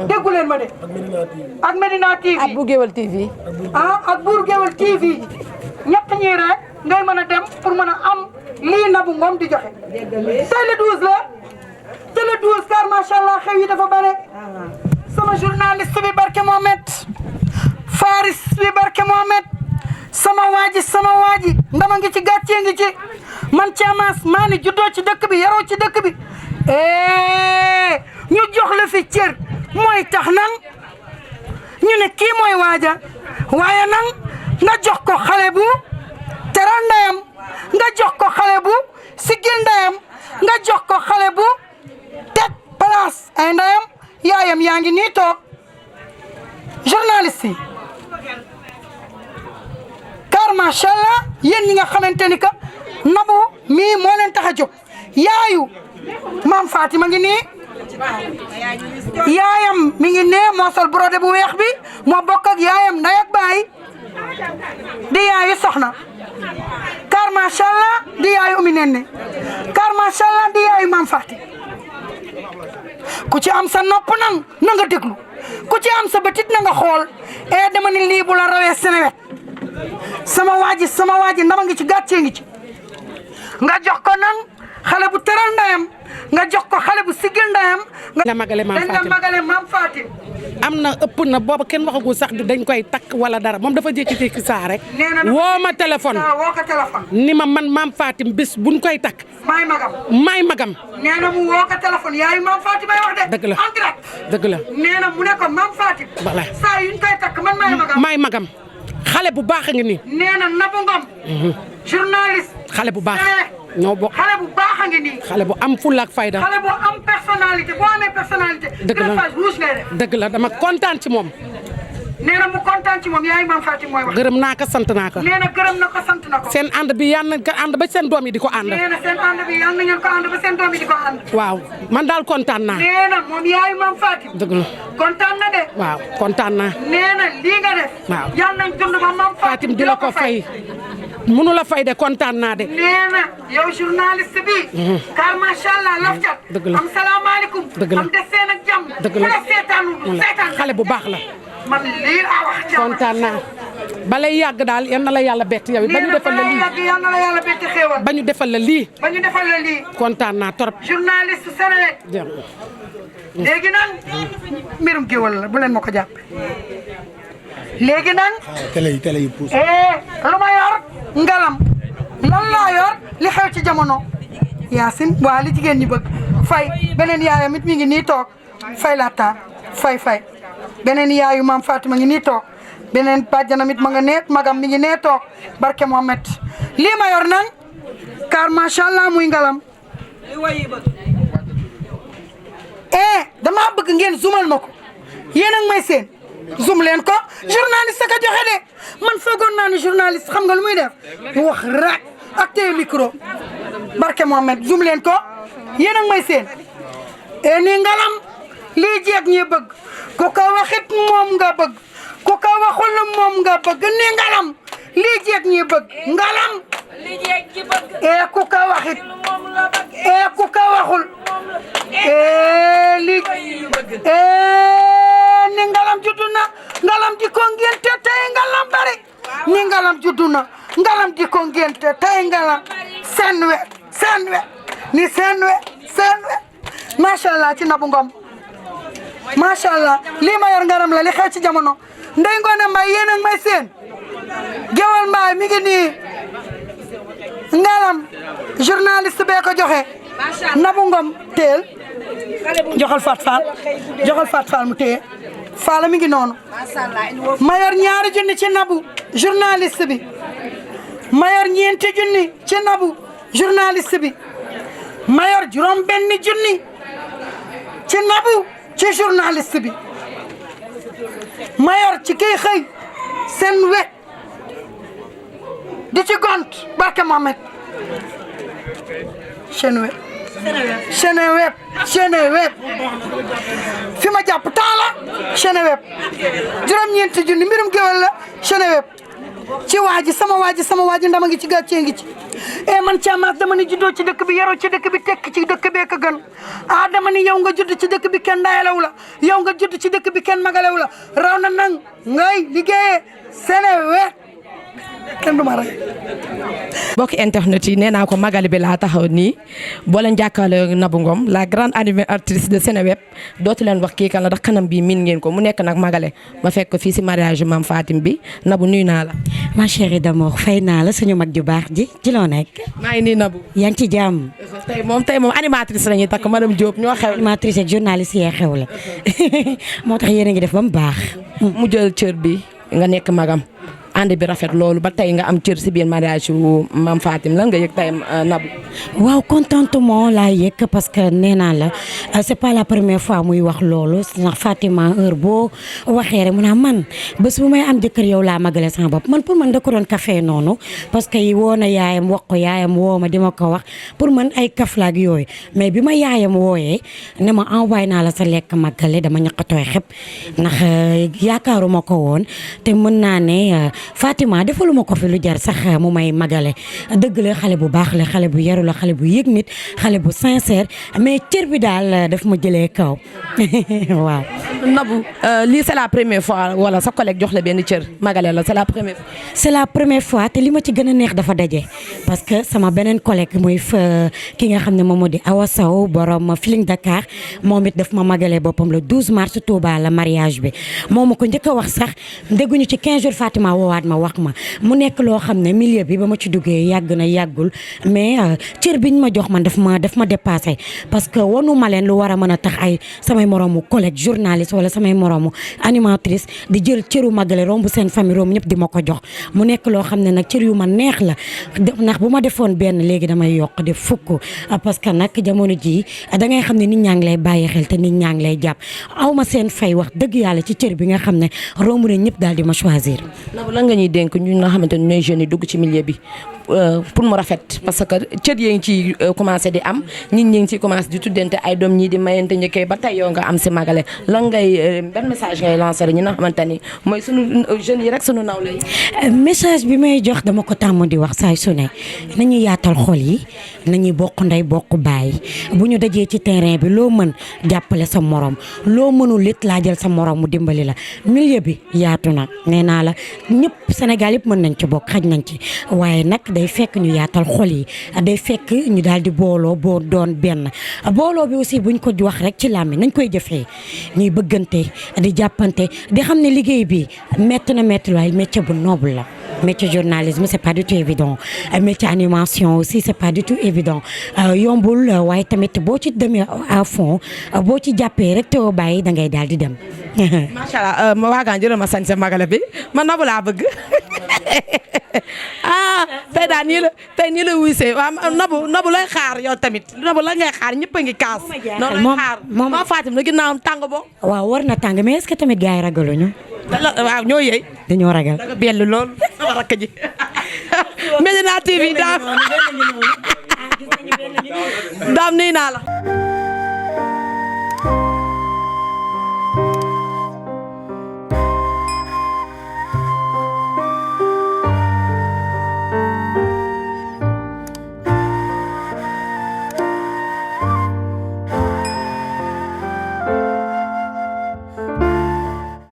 déggu leen ma de ak Medina TV ak bu Géwël TV ak Buur Géwël TV ñett ñii rek ngay mën a dem pour mën a am lii Nabou Ngom di joxe tey le 12 la te le 12 car macha allah xew yi dafa bare sama journaliste bi barke Mohamed Faris bi barke Mohamed sama waaji ndama ngi ci gàccee ngi ci man Thiamas maa ni juddoo ci dëkk bi yaroo ci dëkk bi ñu jox la fi cër mooy tax nan ñu ne kii mooy waaja waaye nan nga jox ko xale bu teral ndeyam nga jox ko xale bu sigil ndeyam nga jox ko xale bu teg place ay ndeyam yaayam yaa ngi nii toog journaliste yi car macha allah yéen ñi nga xamante ni que Nabou mii moo leen tax a jóg yaayu maam Fatima ngi nii yaayam mi ngi nee moo sol brodé bu weex bi moo bokk ak yaayam nday ak baay di yaayu soxna car macha allah di yaayu umi nenne car macha allah di yaayu maam Fatima ku ci am sa nopp nang na nga déglu ku ci am sa bëtit na nga xool dama ni lii bu la rawee Senewet sama waaji ndama ngi ci gàccee ngi ci nga jox ko nang xale bu teral ndayam nga jox ko xale bu sigil ndayam nga magale maam Fatim am na ëpp na booba kenn waxagul sax dañ koy takk wala dara moom dafa jékki-jékki saa rek woo ma téléphone ni ma man maam Fatim bis buñ koy takk maay magam nee na mu woo ko téléphone yaayu maam Fatim ay wax de dëgg la en direct dëgg la nee na mu ne ko maam Fatim voilà saa yuñ koy takk man maay magam xale bu baax a ngi nii nee na Nabou Ngom journaliste xale bu baax ñoo bokk xale bu baax a ngi nii xale bu am fulla ak fayda xale bu am personnalité boo amee personnalité greffage rouge ngay def dëgg la dama kontaan ci moom nee na mu kontaan ci moom yaay maam Fatim mooy wax gërëm naa ko sant naa ko nee na gërëm na ko sant na ko seen ànd bi yal nañ ko ànd ba seen doom yi di ko ànd nee na seen ànd bi yal na ngeen ko ànd ba seen doom yi di ko ànd waaw man daal kontaan naa nee na moom yaay maam Fatim dëgg la kontaan na de waaw kontaan naa nee na lii nga def waaw yal nañ dund ba maam Fatim di la ko fay mënu la fay de kontaan naa de nee na yow journaliste bi car macha allah laf cat dëgg la am salaamaaleykum dëgg la am deseen ak jàmm dëgg la seetaan xale bu baax la man lii laa wax kontaan naa balay yàgg daal yal na la yàlla bett yow ba ñu defal la lii yal na la yàlla bett xéewal ba ñu defal la lii ba ñu defal la lii kontaan naa trop journaliste Senewet léegi nag mbirum géwal la bu leen ma ko jàpp léegi nag télé yi pousse lu ma yor ngalam lan laa yor li xew ci jamono Yacine waa li jigéen ñi bëgg fay beneen yaayam it mi ngi nii toog fay laata fay beneen yaayu maam Fatima ngi nii toog beneen bàjjanam it ma nga nee magam mi ngi nee toog barke Mohamed lii ma yor nag car macha allah muy ngalam damaa bëgg ngeen zoomal ma ko yéen ak may seen zoom leen ko journaliste ka joxe de man foogoon naa ne journaliste xam nga lu muy def wax rek ak tey micro barke Mohamed zoom leen ko yéen ak may seen nii ngalam lii jeeg ñi bëgg ku ko waxit moom nga bëgg ku ko waxul moom nga bëgg ni ngalam lii jeeg ñi bëgg ngalam ku ko waxit ku ko waxul lii ni ngalam juddu na ngalam di ko ngénte tey ngalam bari ni ngalam juddu na ngalam di ko ngénte tey ngalam seen wet ni seen wet macha allah ci Nabou Ngom macha allah lii ma yor ngaram la li xew ci jamono Ndeye Ngone Mbaye yéen ak may seen Géwal Mbaye mi ngi nii ngalam journaliste bee ko joxe Nabou Ngom teel joxal Fat Fall mu téye Fall mi ngi noonu ma yor ñaari junni ci Nabou journaliste bi ma yor ñeenti junni ci Nabou journaliste bi ma yor juróom benni junni ci Nabou ci journaliste bi ma yor ci kii xëy seen wet di ci gont barke Mohamed Senewet fi ma jàpp taala Senewet juróom-ñeenti junni mbirum géwél la Senewet ci sama waaji ndama ngi ci gàccee ngi ci man Thiamas dama ni juddoo ci dëkk bi yaroo ci dëkk bi tekk ci dëkk bee ko gën dama ni yow nga judd ci dëkk bi kenn ndayalew la yow nga judd ci dëkk bi kenn magalew la raw na nang ngay liggéeyee Seneweb kenn du ma rey. mbokk internet yi nee naa ko magali bi laa taxaw nii boo leen jàkkaarloo Nabou Ngom la grande animatrice de Seneweb dootu leen wax kii kan la ndax kanam bii miin ngeen ko mu nekk nag magale ma fekk ko fii si mariage Mame Fatim bi Nabou nuyu naa la. ma chérie d'amour fay naa la suñu mag ju baax ji ci loo nekk. maa ngi nii Nabou. yaa ngi ci jàmm. tey moom animatrice la ñuy takk madame Diop ñoo xew. animatrice ak journaliste yee xew la moo tax yéen a ngi def ba mu baax. mu jël cër bi nga nekk magam. ànd bi rafet loolu ba tey nga am cër si biir mariage wu Mame Fatim lan nga yëg tey Nabou. waaw contentement laa yëg parce que nee naa la c'est pas la première fois muy wax loolu ndax Fatima heure boo waxee rek mu naa man bés bu may am jëkkër yow laa magale sama bopp man pour man da ko doon café noonu parce que woo na yaayam wax ko yaayam woo ma di ma ko wax pour man ay kaf la ak yooyu mais bi ma yaayam wooyee ne ma envoyé naa la sa lekk magale dama ñaqatooy xep ndax yaakaaruma ko woon te mën naa ne Fatima defaluma ko fi lu jar sax mu may magale dëgg la xale bu baax la xale bu yaru la xale bu yëg nit xale bu sincère mais cër bi daal daf ma jëlee kaw waaw. Nabou lii c'est la première fois wala sa collègue jox la benn cër magale la c'est la première fois. c'est la première fois te li ma ci gën a neex dafa daje parce que sama beneen collègue muy ki nga xam ne moom moo di Awa Sow borom Feeling Dakar moom it daf ma magale boppam le 12 mars Touba la mariage bi moom ma ko njëkk a wax sax dégguñu ci 15 jours Fatima woowaat ma wax ma mu nekk loo xam ne milieu bi ba ma ci duggee yàgg na yàggul mais cër biñ ma jox man daf ma dépassé parce que wanu ma leen lu war a mën a tax ay samay moroomu collègue journaliste wala samay moroomu animatrice di jël cëru magale romb seen famille romb ñëpp di ma ko jox mu nekk loo xam ne nag cër yu ma neex la ndax bu ma defoon benn léegi damay yokk def fukk parce que nag jamono jii da ngay xam ne nit ñaa ngi lay bàyyi xel te nit ñaa ngi lay jàpp aw ma seen fay wax dëgg yàlla ci cër bi nga xam ne romb na ñëpp daal di ma choisir. lan nga ñuy dénk ñun nga xamante ne ñooy jeunes yi dugg ci milieu bi pour mu rafet parce que cër yi ngi ciy commencé di am nit ñi ngi ciy commencé di tuddante ay doom ñii di mayante njëkkee ba tey yow nga am si magale lan ngay ban message ngay lancé ñi nga xamante ni mooy sunu jeunes yi rek sunu nawle yi. message bi may jox dama ko tàmm di wax saay su ne nañu yaatal xol yi nañuy bokk ndey bokk baay bu ñu dajee ci terrain bi loo mën jàppale sa morom loo mënul it laajal sa morom mu dimbali la milieu bi yaatu na nee naa la ñëpp Sénégal yëpp mën nañ ci bokk xaj nañ ci waaye nag day fekk ñu yaatal xol yi day fekk ñu daal di booloo boo doon benn booloo bi aussi buñ ko wax rek ci làmmi nañ koy jëfee ñuy bëggante di jàppante di xam ne liggéey bi métti na métti waaye métier bu noble la. métier journalisme c'est pas du tout évident métier animation aussi c'est pas du tout évident yombul waaye tamit boo ci demee à fond boo ci jàppee rek te bàyyi da ngay daal di dem. macha allah ma waagaan jërë ma sañ sa magale bi man Nabou laa bëgg tey daal nii la wuysee waaw Nabou lay xaar yow tamit Nabou la ngay xaar ñëpp a ngi kaas. noonu lay xaar Mame Fatim la ginnaawam tàng bo waaw war na tàng mais est-ce que tamit gars yi ragaluñu. waaw ñoo yey dañoo ragal. da nga bellu lool sama rakk ji Médina TV daam nuyu naa la